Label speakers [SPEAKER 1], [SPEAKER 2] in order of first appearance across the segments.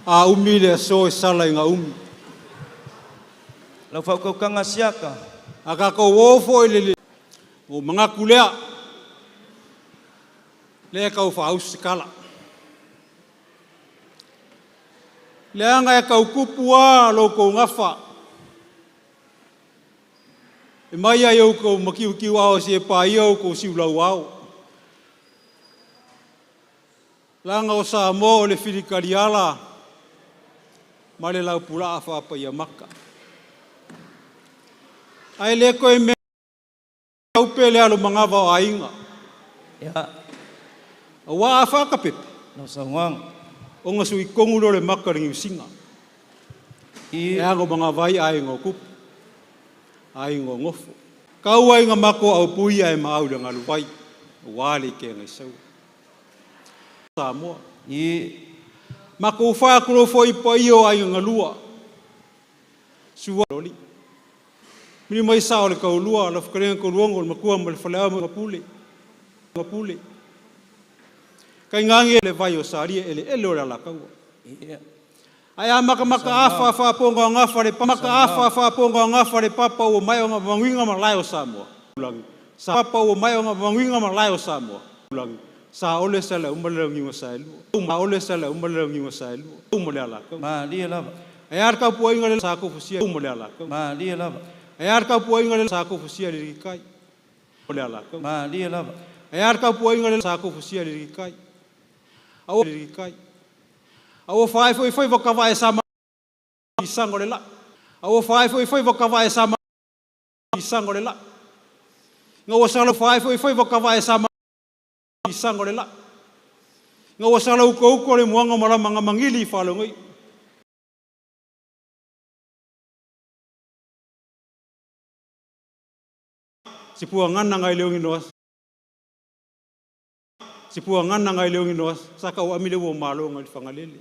[SPEAKER 1] A umi le aso e sala i gaumi.
[SPEAKER 2] Lau faautautaga siaka.
[SPEAKER 1] A tatou o foi i le ua ou manatu lea, lea e tau faausi se tala. Leaga e tau tupu lava lo outou gafa, e mai lava i outou matiutiuao seia paia outou siulauao. Leaga o Samoa o le filitaliala ma le laupulaa faapaiamata. Ae le toe mea upe le alumanava o aiga.
[SPEAKER 2] Ia.
[SPEAKER 1] Aua a faatapepe,
[SPEAKER 2] Lau saunoaga.
[SPEAKER 1] ona sui tonu lea o le mata i le niusiga.
[SPEAKER 2] I.
[SPEAKER 1] E ano manava ai aiga o tupu, aiga o nofo. Tau ai ina mato aupui ae maau i le galuvai, aua le ikeagaisaua. Samoa.
[SPEAKER 2] I.
[SPEAKER 1] Matou faatulou foi i paia o aiga na lua, Sua Loli. Muli mai sao o le taulua, lau fetalaiga Tauluogo, le Matua ma le Faleao ma Pule, ma Pule. Tainane le vai o Salia, eleele o le Alataua.
[SPEAKER 2] Ia.
[SPEAKER 1] Ae a matamata afa faapoga o gafa le mata afa faapoga o gafa le papa ua maea ona vanuina malae o Samoa. Lagi. Sa papa ua maea ona vanuina malae o Samoa. Lagi. Sa ole sa le uma le launiu na saelua. Uma ole sa le uma le launiu na saelua. Uma le alataua.
[SPEAKER 2] Malie lava.
[SPEAKER 1] Ae a le tapuaiga le sa tofusia uma le alataua.
[SPEAKER 2] Malie lava.
[SPEAKER 1] Ae a le tapuaiga le sa tofusia le likai. O le alataua.
[SPEAKER 2] Malie lava.
[SPEAKER 1] Ae a le tapuaiga le sa tofusia le likai. Aua le likai. Aua fae foi faiva kavae sa ma i saga o le la. Aua fae foi faiva kavae sa ma i saga o le la. Ina ua sala fae foi faiva kavae sa ma i saga o le la. Ina ua sala utouto le muaga malama na mangili i faalogai. Si puagana ngai le onginoa. Si puagana ngai le onginoa sa kau ami le ua malo ngai le Fagalele.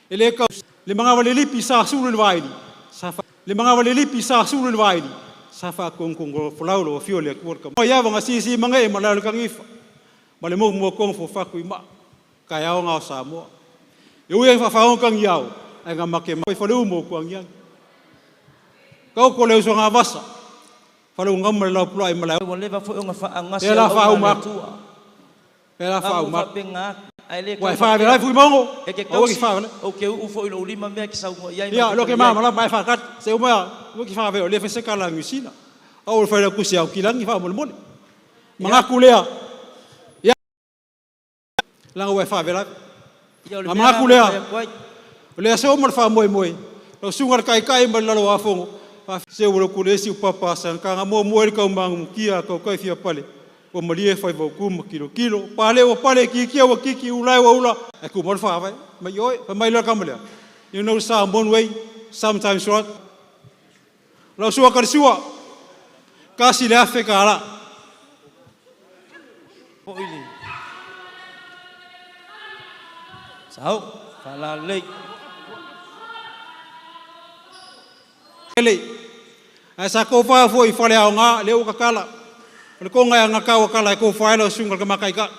[SPEAKER 1] E le kau le mangawa le lipi sa sulu le vaili. Sa fa le mangawa le lipi sa sulu le vaili. Sa fa kongkongo folau lo fio le atua le kama. Ia vanga sisi mange ma le kangifa. Ma le mo mo kong fo faku i ma. Ka iao ngao Samoa. E ui ai whawhaonga kangi ao, ai ngā make mai whare umo ku angiangi. Kau ko le uso ngā vasa, whare unga ma le lau pula i malae.
[SPEAKER 2] Ua leva foi ona faaagase
[SPEAKER 1] Pela
[SPEAKER 2] auauna a
[SPEAKER 1] whauma
[SPEAKER 2] le
[SPEAKER 1] aku.
[SPEAKER 2] Atua.
[SPEAKER 1] Pela
[SPEAKER 2] Amu
[SPEAKER 1] whauma aku.
[SPEAKER 2] faapegaina atu, ae le
[SPEAKER 1] Ua
[SPEAKER 2] tau
[SPEAKER 1] e whawe lai
[SPEAKER 2] faapea,
[SPEAKER 1] fui maungo,
[SPEAKER 2] E te
[SPEAKER 1] aua ki
[SPEAKER 2] tausi,
[SPEAKER 1] whawe lai.
[SPEAKER 2] ou te uu foi i lou lima mea e te saunoa i ai ma e
[SPEAKER 1] Ia,
[SPEAKER 2] te
[SPEAKER 1] lo ke
[SPEAKER 2] tali ai.
[SPEAKER 1] mama la mai whakat, se uma, ua ki whawe o le whese ka langi sina. Au o le whaira kusi au kilangi wha mole mole.
[SPEAKER 2] Ia.
[SPEAKER 1] Mangaku lea. Ia. Langa ua e faavela.
[SPEAKER 2] Ia, o le
[SPEAKER 1] A
[SPEAKER 2] mea lena
[SPEAKER 1] mangaku
[SPEAKER 2] ua
[SPEAKER 1] lea.
[SPEAKER 2] fai atu ai.
[SPEAKER 1] O le aso ma le faamoemoe, lau susuga le kaikai ma le lalo afogo, se ua loku le isi upapa sa kanga muamua i le kaumagumukia a kaukai fia pale, ua malie faiva uku ma kilokilo, pale ua pale, kikia ua kiki, ulae ua ula, ae tumau le faavae mai oe. Fai mai loa le tama lea, You know Samoan way, sometimes what? Lau sua kalisua, kasi le afe kālā.
[SPEAKER 2] Foi le sao, faalalelei.
[SPEAKER 1] Ele. Ae sa tofa foi i fale aoga, lea ua tatala. O le toga e agata ua tala e tofa ai lau susuga i le Tama Taitai.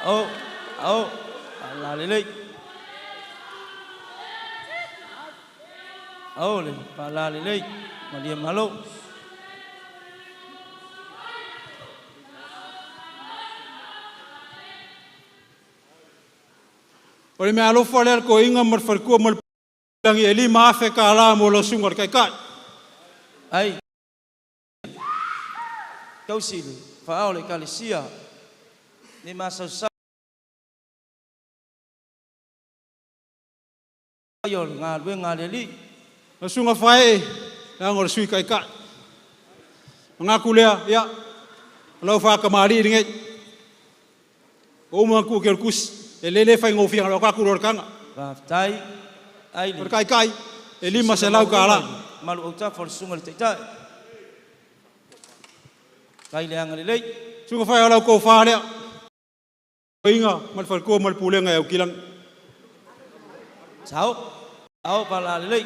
[SPEAKER 2] Ao, ao, faalalelei. Ao le faalalelei, malie malo.
[SPEAKER 1] O le meaalofa lea a le toeaina ma le faletua ma le lagi e $5,000 mo lau susuga i le Taitai.
[SPEAKER 2] Ai, tausi le faaao o le Ekalesia, ne masaosao ia o le galuega a le Alii.
[SPEAKER 1] Lau susuga Faee, leaga o le Sui Taitai. Manatu lea, ia, o lau faatamalii lenei. Ua uma ona tuu atu i le tusi, e le le faigofie na o atu loa le taga.
[SPEAKER 2] Faafetai, ai
[SPEAKER 1] O le
[SPEAKER 2] le
[SPEAKER 1] Taitai, e
[SPEAKER 2] silasila
[SPEAKER 1] $500
[SPEAKER 2] maualuga i le malu autafa o le susuga i le Taitai. Tai le agalelei.
[SPEAKER 1] Susuga Faee, o lau tofa lea. Aiga ma le faletua ma le pulega e Aukilagi.
[SPEAKER 2] Sao, ao faalalelei.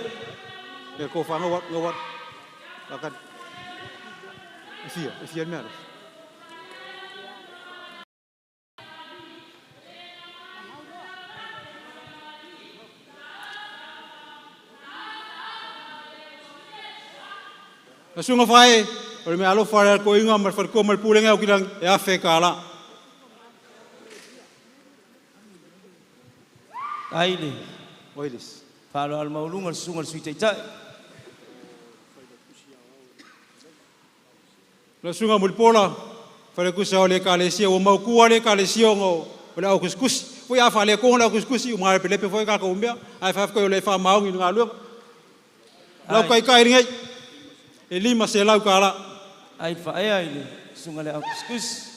[SPEAKER 1] Ia tofa ngau atu, ngau atu. Lakani. E fia, e fia le mea alofa. Asunga fae, o le mea alofa le koinga ma le falekua ma le pulega o kilang e afe kala.
[SPEAKER 2] Ai le
[SPEAKER 1] Oilis.
[SPEAKER 2] Faaaloalo maualuga le susuga i le Sui Taitai.
[SPEAKER 1] Le susuga Mulipola, falekusi o le ekalesia, ua maukua le ekalesia ona o le au kusikusi. Foi a faaletonu le au kusikusi, ua malepelepe foi tatou mea, ae faafetai o lea e faamaoni i le galuega. Lau
[SPEAKER 2] Ai.
[SPEAKER 1] taitai lenei, e $500.
[SPEAKER 2] Ai faaea i le susuga i le au kusikusi.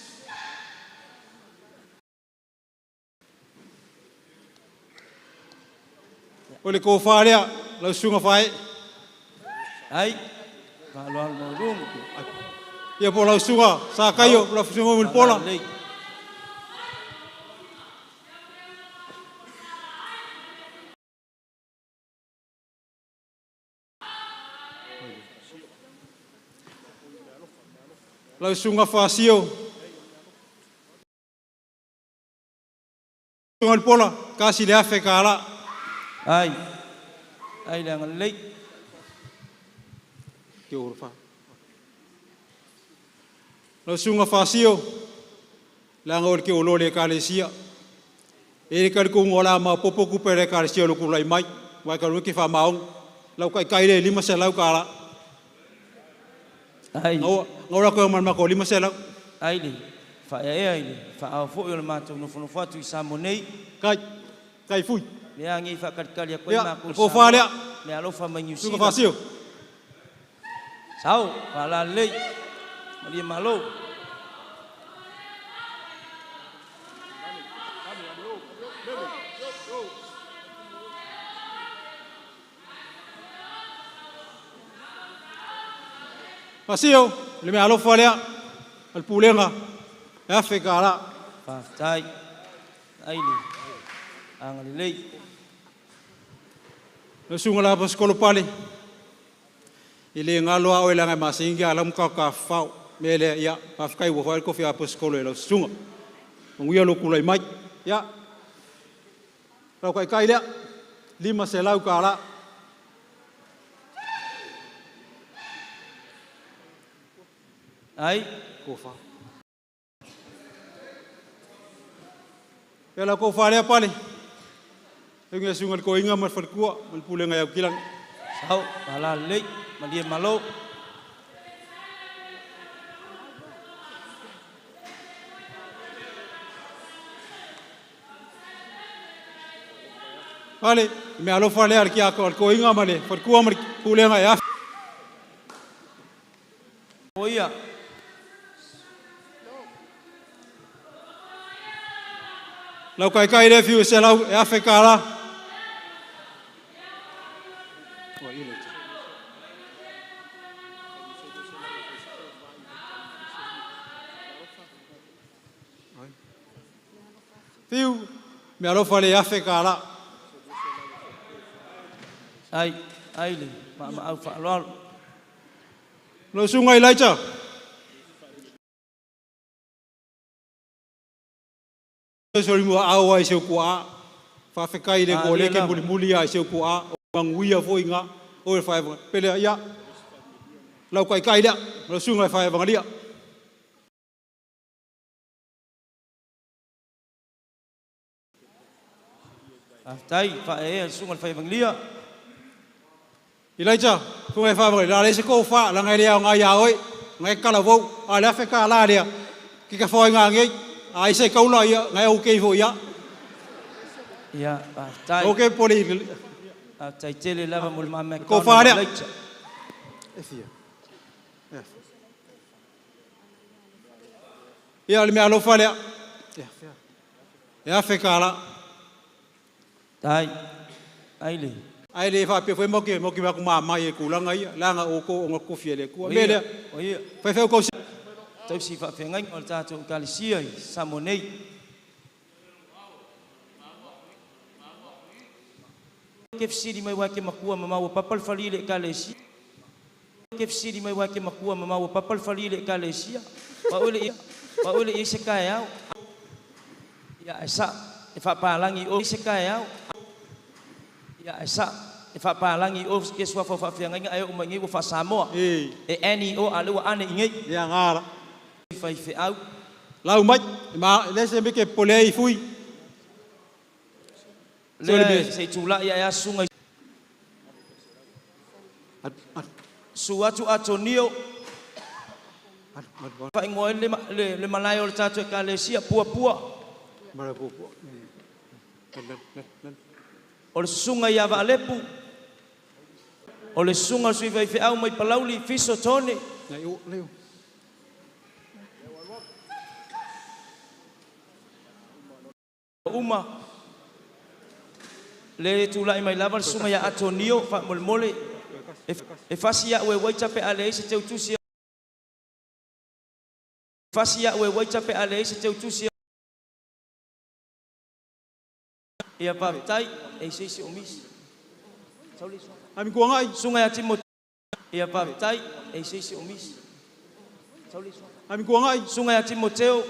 [SPEAKER 1] O le tofa lea, lau susuga Fae.
[SPEAKER 2] Ai faaaloalo maualuga.
[SPEAKER 1] Ia po o lau susuga Sakaio, po o lau susuga Mulipola.
[SPEAKER 2] Faalalelei.
[SPEAKER 1] Lau susuga Fasio, susuga Mulipola, $1,000.
[SPEAKER 2] Ai. Ai le agalelei.
[SPEAKER 1] Lau susuga Fasio, leaga o le teuloa i le ekalesia. E i ai le talitonuga o le a maopoopo tupe a le ekalesia i lou tulai mai, aua e talu ai e te faamaoni. Lau taitai lea e $500.
[SPEAKER 2] Ai.
[SPEAKER 1] Na ou alu atu ai ma le matou $500.
[SPEAKER 2] Ai le faaeaea i le faaao foi o le matou nofonofo atu i Samoa nei.
[SPEAKER 1] Kai, kai fui.
[SPEAKER 2] Mea lava nei e faatalitali atu ai
[SPEAKER 1] Ia,
[SPEAKER 2] matou i
[SPEAKER 1] tofa
[SPEAKER 2] Samoa.
[SPEAKER 1] lea.
[SPEAKER 2] Mea alofa mai Niu
[SPEAKER 1] Susuga
[SPEAKER 2] Sila.
[SPEAKER 1] Fasio.
[SPEAKER 2] Sao, faalalelei. Malie malo.
[SPEAKER 1] Fasio, le mea alofa lea, a le pulega, e $1,000.
[SPEAKER 2] Faafetai. Ai le agalelei.
[SPEAKER 1] Lau susuga i le Aposetolo Pale, e le galo lava oe leaga e masani ona alaala ma tatou tafafao. O le mea lea, ia, faafetai ua foi lava le tofi Aposetolo i lau susuga. Manuia lou tulai mai. Ia, lau taitai lea, $500.
[SPEAKER 2] Ai.
[SPEAKER 1] Tofa. Ia lau tofa lea Pale, lau susuga i le Toeaina ma le faletua ma le pulega ia Aukilani.
[SPEAKER 2] Sao, faalalelei. Malie malo.
[SPEAKER 1] Pale, le mea alofa lea a le tiakono a le toeaina ma le faletua ma le pulega e afe.
[SPEAKER 2] O ia.
[SPEAKER 1] Lau taitai lea fiu e selau e $1,000. Fiu, mea alofa lea e $1,000.
[SPEAKER 2] Ai, ai le maamaau faaaloalo.
[SPEAKER 1] Lau susuga Ilaita. Solimuaau ai se utuaa. Faafetai le Atua o lea e te
[SPEAKER 2] Malie lava.
[SPEAKER 1] mulimuli lava i si ou tuaa, o manuia foi na. O le pele ia, lau taitai lea, lau susuga i le Faevagalii.
[SPEAKER 2] Faafetai faaeaea i le susuga i le Faivagilia.
[SPEAKER 1] Ilaita, susuga i le Faevagalii, o le a leai se tofa, leaga e le aoga ia oe, o lena e te talavou. A o le $1,000 lea, e te tafao ai nanei, a ai se taula, ia, o lena e okay foi lava.
[SPEAKER 2] Ia, faafetai.
[SPEAKER 1] Ok, popole i
[SPEAKER 2] Faafetai tele lava mo le
[SPEAKER 1] le tofa
[SPEAKER 2] mamea
[SPEAKER 1] lea.
[SPEAKER 2] Laita.
[SPEAKER 1] E fia. Ia, o le mea alofa lea, e $1,000.
[SPEAKER 2] Tai. Ai le.
[SPEAKER 1] Ae le faapea foi matou te o atu mama i tulaga ia, leaga o outou o tofi e le Atua. O
[SPEAKER 2] O
[SPEAKER 1] le mea
[SPEAKER 2] ia,
[SPEAKER 1] lea,
[SPEAKER 2] o ia.
[SPEAKER 1] faifeau tausi.
[SPEAKER 2] Tausi faafeagaiga o le tatou ekalesia i Samoa nei. Ke fesili mai uae ke makua ma maua papa le fali i le ekalesia. Ke fesili mai uae ke makua ma maua papa le fali i le ekalesia. Wa oi le i se kaeao. Ia e sa e faapalagi o se kaeao. Ia e sa e E faapalagi i o ia suafa o faafeagaiga ae oo mai iinei ua faa-Samoa. E Annie i o a o lea ua Ane iinei.
[SPEAKER 1] Ia gala.
[SPEAKER 2] Faifeau.
[SPEAKER 1] Lau mai, ma le se me ke pole ai fui.
[SPEAKER 2] Lea se i tulai ae a susuga i. Susu atu Atonio. Faaigoa ai le malae o le tatou Ekalesia, Puapua. O le susuga ia Vaalepu. O le susuga o le sui faifeau mai Palauli, Fiso Tone. Uma le tulai mai lava le susuga ia Atonio, faamolemole e fasi au e waiter pe a leai se teutusi. Fasi au e waiter pe a leai se teutusi. Ia faafetai, e i se isi o misi. Susuga ia Timo. Ia faafetai, e i se isi o misi. Susuga ia Timoteo.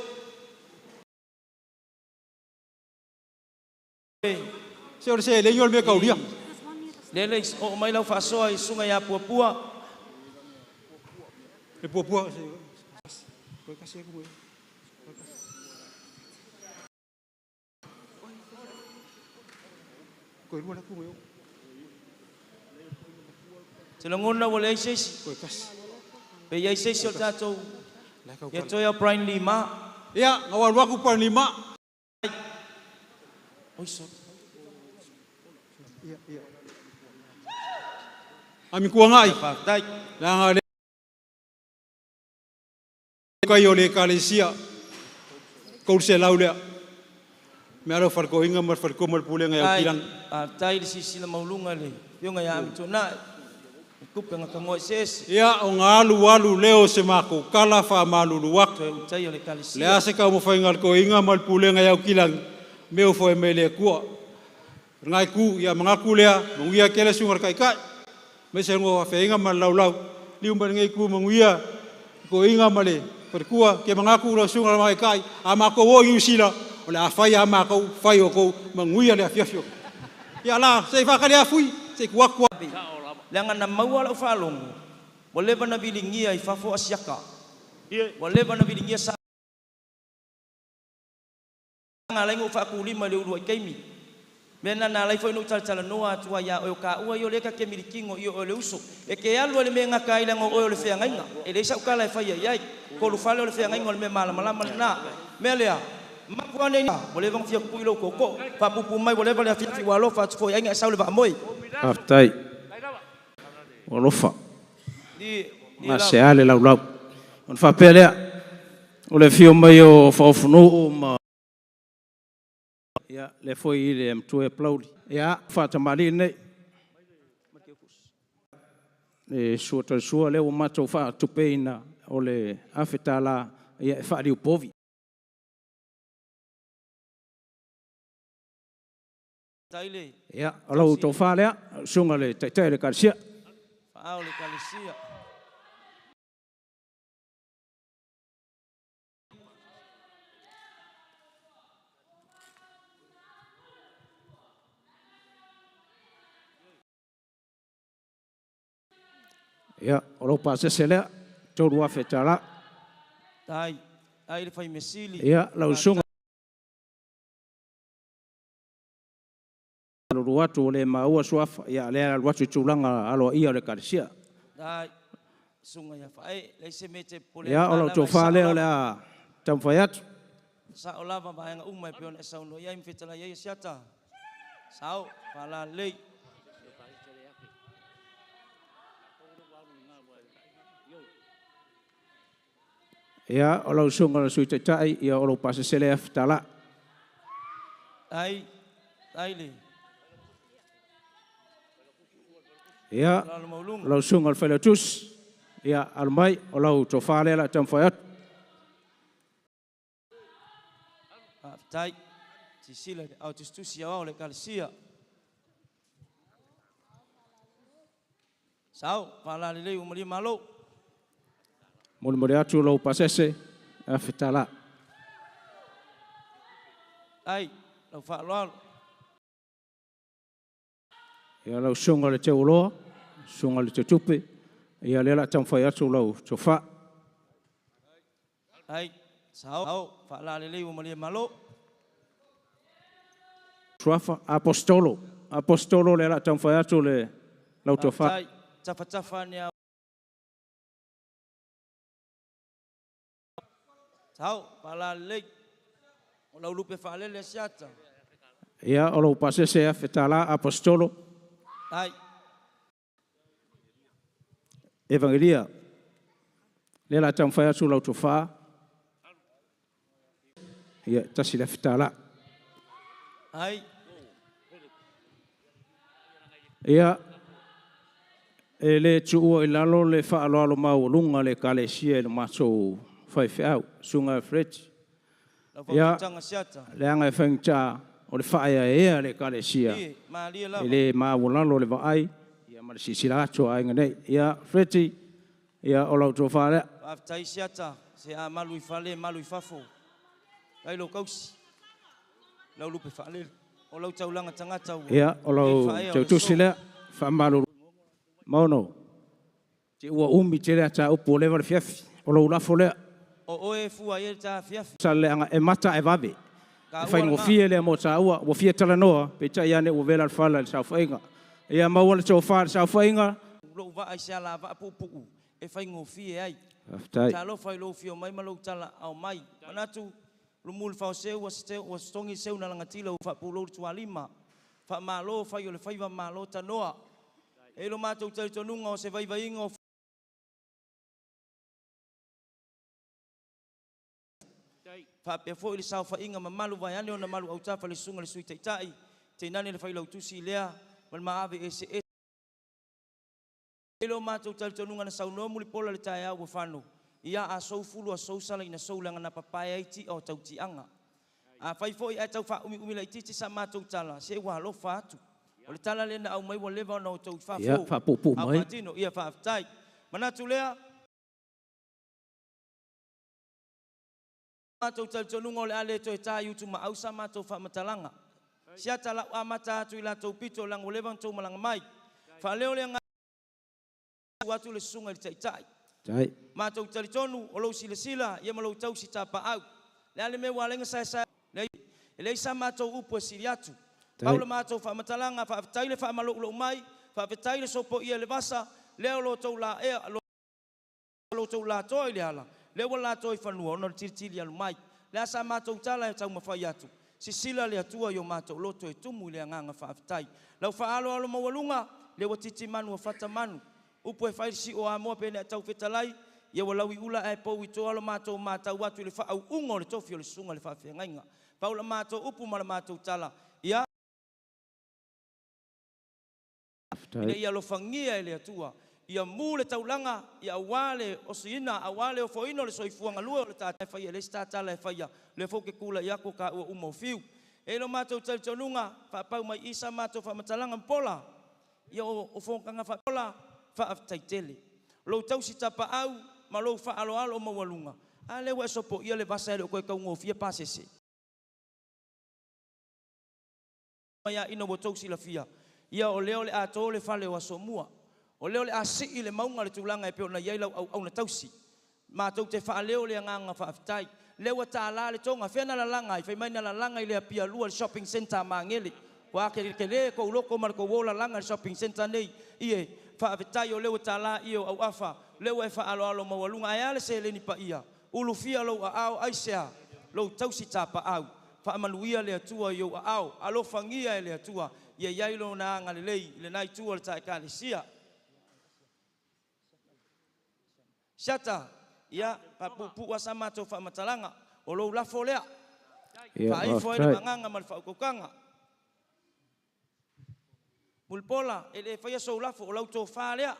[SPEAKER 1] Se o le seleni o le mea taulia.
[SPEAKER 2] Lele, oo mai lau faasoa i susuga ia Puapua.
[SPEAKER 1] Le Puapua.
[SPEAKER 2] Te lagona ua leai se isi. Pe i ai se isi o tatou. Ia toe o Brian Lima.
[SPEAKER 1] Ia, na alu atu Brian Lima.
[SPEAKER 2] Oi, sorry.
[SPEAKER 1] Ami kuangai.
[SPEAKER 2] Faafetai.
[SPEAKER 1] Leaga le kai o le ekalesia 300 lea. Mea alo falkoinga ma falko ma le pulega e
[SPEAKER 2] Ai,
[SPEAKER 1] aukilang.
[SPEAKER 2] faafetai le silasila maualuga i le afioga ia Amituanai. E tupe gatagoa i se ese.
[SPEAKER 1] Ia, o ngā alu alu leo se mako kala wha malulu atu.
[SPEAKER 2] Toe utai o le
[SPEAKER 1] Le
[SPEAKER 2] ekalesia.
[SPEAKER 1] ase ka mawhainga le koinga ma le pulega e aukilang. Meo fo e mele e kua. Ngai ku, ia mga ku lea, manguia kele sunga le kaikai. Me se ngo whawhenga ma le laulau. Liu ma le ngai ku manguia koinga ma le farikua, ke mga ku lau sunga le kaikai. A mako o i usila, o le a whai a mako, whai o kou, manguia le afiafio. Ia la, se i whakale a fui, se i kua kua.
[SPEAKER 2] Leaga na maua lau faalogo ua leva na viligia i fafo asiaka. Ua leva na viligia sa ala ai ona ou faakulima i le uluai taimi. Mea lena na ala ai foi ona ou talatalanoa atu ai ia oe o taua ia o lea ta te milikino i o oe o le uso. E te alu lava i le mea e gata ai leaga o oe o le feagaiga. E leai sau tala e faia i ai. Tolu fale o le feagaiga o le mea malamalama lena. Mea lea, mapu ane i ua leva ona fia pupui lou tootoo. Faapuupuu mai ua leva le afiafi ua alofa atu foi i aiga e sau le vaamoe.
[SPEAKER 3] Faafetai. Ua alofa.
[SPEAKER 2] Ni
[SPEAKER 3] Ma
[SPEAKER 2] lava.
[SPEAKER 3] se a le laulau. Ona faapea lea, o le afio mai o Faaofonuu ma ia lea foi i le matua ia Palauli. Ia, faatamalii lenei. Le sua talisua lea ua matou faatupeina o le $1,000 ia e faaliu povi.
[SPEAKER 2] Tai le
[SPEAKER 3] Ia, o lau tofa lea, lau susuga i le Taitai o le Ekalesia.
[SPEAKER 2] Faaao le ekalesia.
[SPEAKER 3] Ia, o lau pasese lea, $3,000.
[SPEAKER 2] Tai, tai le faimesili.
[SPEAKER 3] Ia, lau susuga lulu atu ua le maua suafa, ia lea e alu atu i tulaga aloaia o le Ekalesia.
[SPEAKER 2] Tai, susuga ia Faaee, leai se mea e te popole ai
[SPEAKER 3] Ia, o
[SPEAKER 2] lena
[SPEAKER 3] lau
[SPEAKER 2] lava e
[SPEAKER 3] tofa
[SPEAKER 2] sao
[SPEAKER 3] lea o le
[SPEAKER 2] lava.
[SPEAKER 3] a taumafai atu.
[SPEAKER 2] Sao lava vaega uma e pei ona e saunoa i ai ma fetalai ai Asiata. Sao, faalalelei.
[SPEAKER 3] Ia, o lau susuga i le Sui Taitai, ia o lou pasese lea e $1,000.
[SPEAKER 2] Tai, tai le
[SPEAKER 3] Ia,
[SPEAKER 2] lalo
[SPEAKER 3] o
[SPEAKER 2] maualuga.
[SPEAKER 3] lau susuga i le Failautusi, ia, alo mai, o lau tofa lea o le a taumafai atu.
[SPEAKER 2] Faafetai. Silasila i le ao tusitusi aoao o le ekalesia. Sao, faalalelei ua malie malo.
[SPEAKER 3] Molimoli atu lou pasese, $1,000.
[SPEAKER 2] Ai, lau faaaloalo.
[SPEAKER 3] Ia lau susuga i le Teualoa, susuga i le Teutupe, ia lea o le a taumafai atu lau tofa.
[SPEAKER 2] Ai, sao, faalalelei ua malie malo.
[SPEAKER 3] Suafa Apostolo, Apostolo lea o le a taumafai atu le lau tofa.
[SPEAKER 2] Faafetai, tafatafa ane a. Sao, faalalelei. O lau lupe faalele Asiata.
[SPEAKER 3] Ia, o lou pasese $1,000 Apostolo.
[SPEAKER 2] Ai.
[SPEAKER 3] Evangelia, lea o le a taumafai atu lau tofa. Ia, $1,000.
[SPEAKER 2] Ai.
[SPEAKER 3] Ia, e le tuua i lalo le faaaloalo maualuga a le Ekalesia i le matou faifeau, Susuga Fred.
[SPEAKER 2] Lau
[SPEAKER 3] Ia,
[SPEAKER 2] faautautaga Asiata.
[SPEAKER 3] Leaga e faigata o le faaeaea a le Ekalesia,
[SPEAKER 2] Ie, malie
[SPEAKER 3] e
[SPEAKER 2] lava.
[SPEAKER 3] le maualalo le vaai ia ma le silasila atu a aiga nei. Ia, Fredi, ia, o lau tofa lea.
[SPEAKER 2] Faafetai Asiata, se a malu i fale, malu i fafo. Ai lou kausi, lau lupe faalele. O lau taulaga tagata ua
[SPEAKER 3] Ia, o
[SPEAKER 2] le
[SPEAKER 3] lau
[SPEAKER 2] faaea o le
[SPEAKER 3] teutusi
[SPEAKER 2] so.
[SPEAKER 3] lea, faamalulu. Maono, te ua umi tele a tā upu o leva le fiafi, o lou lafo lea.
[SPEAKER 2] O oe e fua ai le tafiafi.
[SPEAKER 3] Sa leaga e mata e vave. E
[SPEAKER 2] Taua lena.
[SPEAKER 3] faigofie lea mo tāua, ua fia talanoa, peitai ane ua vela le fala i le saofaiga. Ia maua le tofa i le saofaiga.
[SPEAKER 2] Lou vaa i se alavaa puupuu e faigofie ai.
[SPEAKER 3] Faafetai.
[SPEAKER 2] Talofa i lou fio mai ma lou tala ao mai. Manatu, lumu le faoseu ua ua setogi seu na lagatila ua faapulou le tualima. Faamalo fai o le faiva malo tanoa. E lo matou talitonuga o se vaivaiga o faapea foi le saofaiga mamalu vaeane ona malu autafa le susuga i le Sui Taitai, tainane le failautusi lea ma le maave eseese. E lo matou talitonuga na saunoa Mulipola le taeao ua fano, ia a sou fulu a sou sala ina sou leaga na papae ai ti'a o tautiaga. Afai foi ae tau faaumiumi laitiiti sa matou tala, se ua alofa atu. O le tala lea na aumai ua leva ona outou i
[SPEAKER 3] Ia,
[SPEAKER 2] fafo.
[SPEAKER 3] faapuupuu
[SPEAKER 2] A
[SPEAKER 3] mai.
[SPEAKER 2] faatino, ia faafetai. Manatu lea, matou talitonuga o le a le toe ta i utumaau sa matou faamatalaga. Siata lau amata atu i latou pito leaga ua leva ona outou malaga mai. Faaleo le agaga atu le susuga i le Taitai.
[SPEAKER 3] Tai.
[SPEAKER 2] Matou talitonu o lou silasila ia ma lou tausi tapaau. Le a le mea ua ala ai ona saesae e leai sa matou upu e sili atu. Pau
[SPEAKER 3] Tai.
[SPEAKER 2] le matou faamatalaga, faafetai le faamaloulou mai, faafetai le sopoia i le vasa, lea o lo outou laea, lo outou latoa i le ala, lea ua latoa i fanua ona o le tilitili alu mai. Le a sa matou tala e taumafai atu, sisila le Atua i o matou loto e tumu i le agaga faafetai. Lau faaaloalo maualuga, lea ua titi manu o fata manu. Upu e fai le sio a Amoa pe ne i tau fetalai, ia ua lau i ula ae pou i toa lo matou matau atu i le faauuga o le tofi o le susuga i le faafeagaiga. Pau la matou upu ma la matou tala, ia ina
[SPEAKER 3] Faafetai.
[SPEAKER 2] ia alofagia e le Atua, ia mu le taulaga, ia aua le osiina, aua le ofoina o le soifuaga lua o le tata e faia, le isi tatala e faia, lea foi ke kula i aku ka ua uma o fiu. E lo matou talitonuga, faapau mai i sa matou faamatalaga pola, ia o fonganga faapola, faafetai tele. Lou tausi tapaau ma lou faaaloalo o maualuga, a lea ua e sopoia le vasa e le o koe taugofie pasese. Mai a ina ua tou silafia, ia o lea o le a to le fale o Asomua. O lea o le a sii le mauga le tulaga e pei ona i ai lau auauna tausi. Matou te faaleo le agaga faafetai. Lea ua tāla le toga, fea na lalaga ai, fai mai na lalaga i le Apia lua le shopping centre a Magele. Ua kelekele kou loko ma le kou o lalaga i le shopping centre nei. Ie, faafetai o lea ua tāla ie o auafa, lea ua e faaaloalo maualuga. Ae a le seleni paia, ulufia lou aao aisea, lou tausi tapaau. Faamanuia le Atua i ou aao, alofagia e le Atua, ia iai lona agalelei i lena itu o le ta Ekalesia. Siata, ia faapuupuu lava sa matou faamatalaga, o lou lafo lea.
[SPEAKER 3] Ia,
[SPEAKER 2] Faaifo ai le
[SPEAKER 3] faafetai.
[SPEAKER 2] magaga ma le faautautaga. Mulipola, e le faia sou lafo, o lau tofa lea.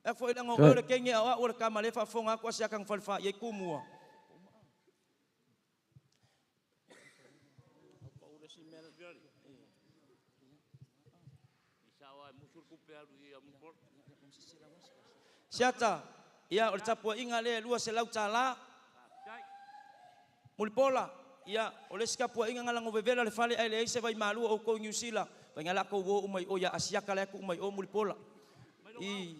[SPEAKER 2] E foi leaga o oe o
[SPEAKER 3] Tai.
[SPEAKER 2] le kenge a o au o le kama lea e faafofoga atu asiaka na falefa i ai kumua. Siata, ia o le tapuaiga lea e $200. Mulipola, Ia, o le isi tapuaiga na lago vevela le fale ae leai se vaimalua o outou i Niu Sila, faiga la tou o uma i o ia Asiata la e tuu mai o Mulipola. I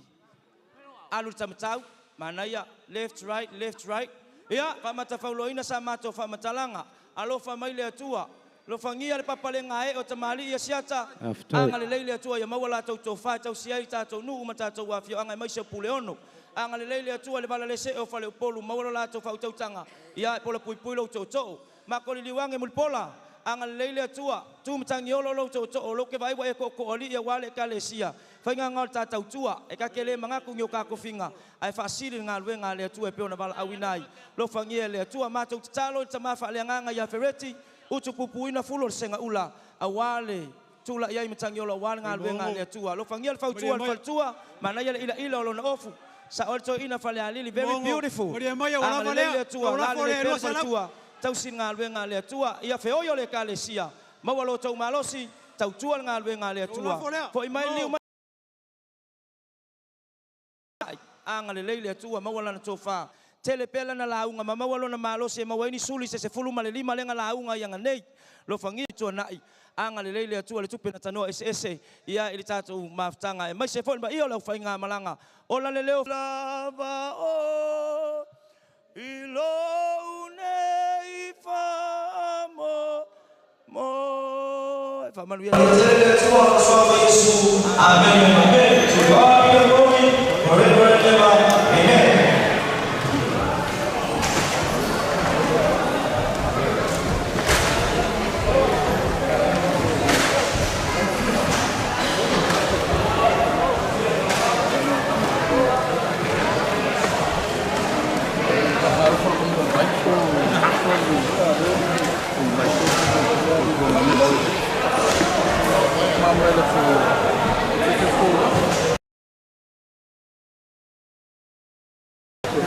[SPEAKER 2] alu le tamatau, manaia, left right, left right. Ia, faamatafauloaina sa matou faamatalaga. Alofa mai le Atua. Alofagia le papalega ae o tamalii Asiata.
[SPEAKER 3] Faafetai.
[SPEAKER 2] Agalelei le Atua ia maua latou tofa e tausia ai tatou nuu ma tatou afioaga aemaise o Puleono. Agalelei le Atua i le valalesee o Faleupolu, maua lo latou faautautaga, ia e polapuipui lou tootoo. Makoliliu age Mulipola, agalelei le Atua, tu matagiolo lou tootoo, lou ke vaai ua e tootooalii aua le ekalesia. Faiga o le ta tautua, e ta te le manatu ni o ta tofiga, ae faasili le galuega a le Atua e pei ona valaauina ai. Alofagia e le Atua, matou tatalo i le tama faaleagaga ia Fereti, utupupuina fulo o le segaula, aua le tulai ai matagiola aua le galuega a le Atua. Alofagia le fautua le faletua, manaia le ilaila o lona ofu. Sao le toeaina Falealili, very beautiful. Agalelei le Atua, lalelei pea le faletua, tausi le galuega a le Atua. Ia feoi o le ekalesia, maua lo outou malosi, tautua le galuega a le Atua. Foi mai liu mai, agalelei le Atua, maua lana tofa. Tele pea lana lauga ma maua lona malosi e maua ai ni suli se 15 lega lauga i aga nei. Alofagia tuanai, agalelei le Atua le tupe na tanoa eseese ia i le tatou mafutaga aemaise foi le paia o le aufaigamalaga. Ola le leo lava o i lou nei faamoemoe. Faamanuia.
[SPEAKER 4] Le Atua faasoafa Iesu. Amen, amen. To God be the glory forever and ever. Amen.